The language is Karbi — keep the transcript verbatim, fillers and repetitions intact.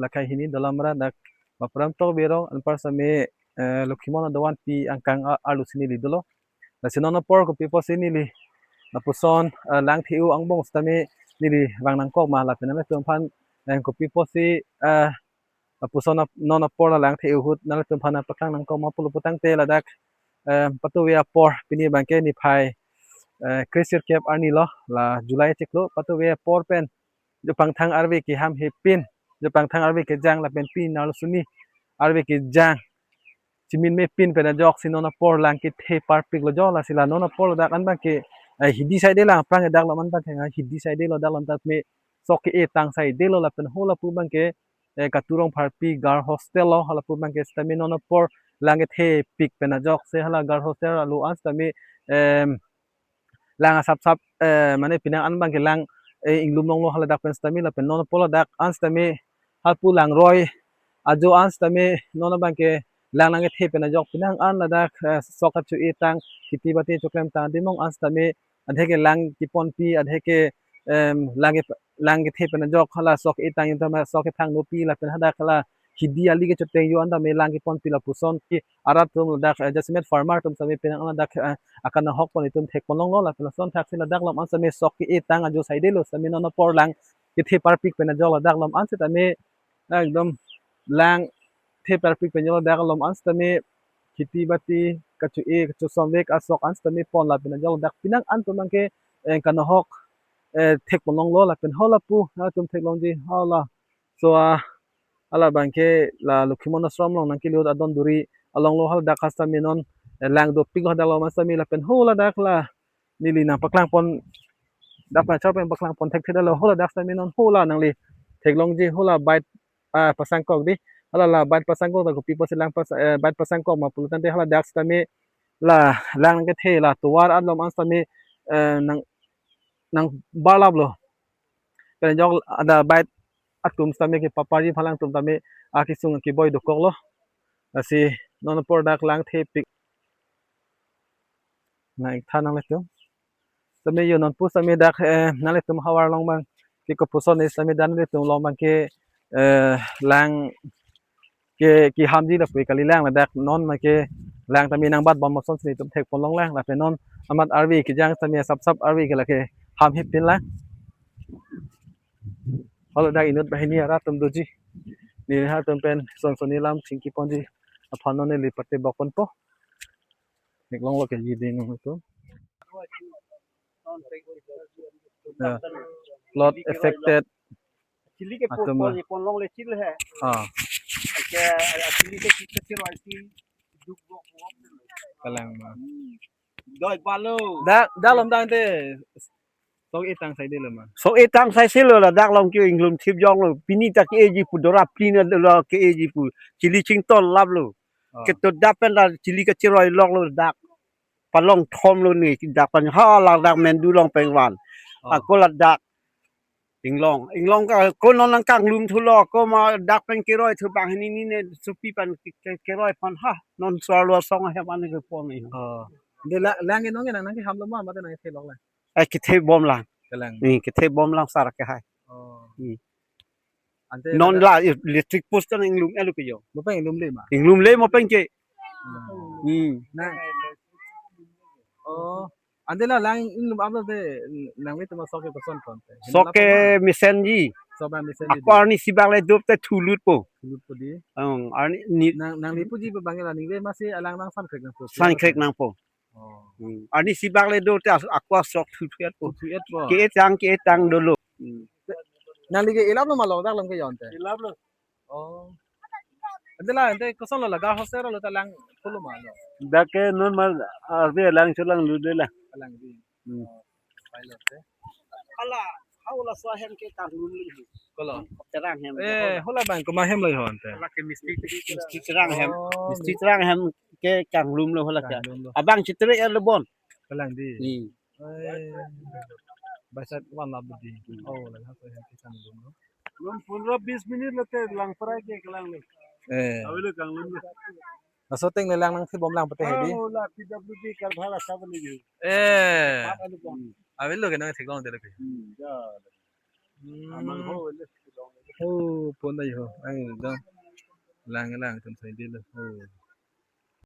lakhai hini dolamra dak Bapram Tokbi arong anpar sitame, eh, Lokhimon adovan pi angkang a-, arlo si neli dolo. Lasi non apor kopi pusi neli lapuson, eh, lang the-o angbong sitame neli vang nangkok ma lapen nanglitum aphan, eh, kopi pusi, eh, lapuson ap-, non apor la lang the-o ahut nanglitum aphan nangpaklang nangkok ma pulo putangte ladak, eh, patuve apor pini abangke niphai, eh, kresirkep arni lo, la July chiklo, patuve apor pen jopangthang arve keham hepin, jopangthang arve kejang lapen pini arlo suni arve kejang chimin mepin pen ajoksi non apor lang kethe parpik lo jo. Lasi la non apor ladak an abangke, eh, hidi side lang aphrang dak alom an abangke, ah, hidi side lo dak alom ta me sok ke-e tang side lo lapen ho lapu abangke, eh, Katu Rongpharpi girl hostel lo, ho lapu abangke sitame non apor lang kethe pik pen ajoksi hala girl hostel alo an sitame, em, lang asapsap, eh, mane penang an abangke lang, eh, inglum longlo haladak pen sitame lapen non apor ladak an sitame halpu langroi ajo an sitame non abangke lang nangkethe pen ajok penang an ladak, eh, sok kacho-e tang, kheti bati choklem tang dimong an sitame adhe ke lang keponpi adhe ke, em, lang ke, lang kethe pen ajok hala sok e tang yun tame sok kethang nopi lapen hadak hala hidi ali kechoteng yo an tame lang keponpi lapuson ke arat atum ladak, eh, jasemet farmer atum sitame penang an ladak, eh, akanahok pon itum thekpon longlo lapen lason thaksi ladak alom an sitame sok ke-e tang ajo side lo sitame non apor lang kethe parpik pen ajok ladak alom an sitame ekdom lang the parpik pen ajok ladak alom an sitame kheti bati kacho-e kachosom vek asok an sitame pon lapen ajok ladak penang an atum abangke, eh, kanahok, eh, thekpon longlo lapen ho lapu atum theklongji hala. So, ah, hala abangke la Lokhimon ashram along nangkele ahut adon duri along lo haladak sitame non, eh, lang dopik lo hadak alom an sitame lapen ho ladak la neli nangpaklang pon dak na char pen paklang pon thekthe lo ho ladak sitame non ho la nangli theklongji ho la bait, ah, pasangkok di. Hala la bait pasangkok ta kopi pusi lang pas, eh, bait pasangkok ma pulo tangte haladak sitame la lang kethe la tovar alom an sitame, eh, nang, nangbarlap lo. Pen ajok ada bait atum sitame ke paparji phalang atum tame akesung keboi dokok lo. Lasi non apor dak lang thepik nang-ik tha nanglitum. Sitame yo non pu sitame dak, eh, nanglitum havar along abangke kopuson ne sitame dan nanglitum along abangke, eh, lang ke kehamji lapu kali lang ladak non abangke lang tame nangbat bom ason si itum thekpon long lang lapen non amat arve kejang sitame asapsap arve ke lake ham hepin lang. Haladak inut banghini arat atum doji. Neli halatum pen son soni lam chingki ponji aphan non neli pate bok ponpo. Theklonglo ke ji ding atum. Ya. Flood affected. Chili ke atum pon, pon, pon longle chili he. Ah. Ke, chili ke chili ke chili isi duk bok bok. Kalang ma. Doi balo. Dak, dak alom tangte sok e tang side lo ma. Sok e tang side lo ladak along ke inglum thip jong lo. Pini ta ke-eji pu dora pini lo ke-eji pu. Chili chington lap lo. Ah. Keto dak pen la chili kachiroi lok lo dak. Palong thom lo ni dak pen hala dak Mendu along pen van. Ah. Ako ladak inglong, inglong ka ko non nangkanglum thulo ko ma dak pen keroi thu banghini ne supi pen ke-, ke-, keroi pen ha non suarlo asong ahem an kepon ni. Oh. De la, lang ke non ke nang nangkeham lo ma mate nangkethe lok lang. Eh, kethe bom lang. Kalang. Ni kethe bom lang sar ke hai. Oh. Hmm. Ante non la electric post kan inglum elo ke yo. Mo pen inglum le ma. Inglum le mo pen ke. Hmm. Hmm. Nang. Oh. Ante la lang inglum aplo te nanglitum sok ke koson koson te. Sok ke mesenji. Sok ba mesenji. Ako arni sibak le dop te thulut po. Thulut po di. Hmm, arni ni nang, nangli puji ba bangke la ningve masi alang nang san krek nangpo. San krek nangpo. Oh. Hmm. Arni sibak le do te as-, ako sok thuthuet po. Thuthuet po. Ke-e tang, ke-e tang dolo. Hmm. Nangli ke ilap lo ma lo dak along ke yo ante. Ilap lo. Oh. Ante la ante koson lo la girl hostel lo ta lang pulo ma lo. Dak ke non ma arve lang cholang lu de la. Lang di. Hmm. Oh. Pai lo te. Hala, hala so ahem ke kanglum le. Kolo. Terang hem. Eh, hala abang komat hem lo ho ante. Hala ke mistri, mistri terang hem. Oh, mistri terang hem ke kanglum lo hala ke. Kanglum lo. Abang chitre er lo bon. Kalang di. Hmm. Eh. Baisat wan lab di. Hmm. Oh, la ha so hem ke kanglum lo. Lun pundra bis minit lo te lang prai ke kalang lo. Eh. Avelo kanglum lo. Laso ateng le lang nangthibom lang pute hedi. Oh, la P W D karbhar asa bani ji. Eh. Pat alu bom. Avelo ke nangtheklong delo ke. Hmm, ya. Hmm. Amang ho, avelo. Oh, pon da ho. Ai, dong. Lang, lang, tum sai dilo. Oh.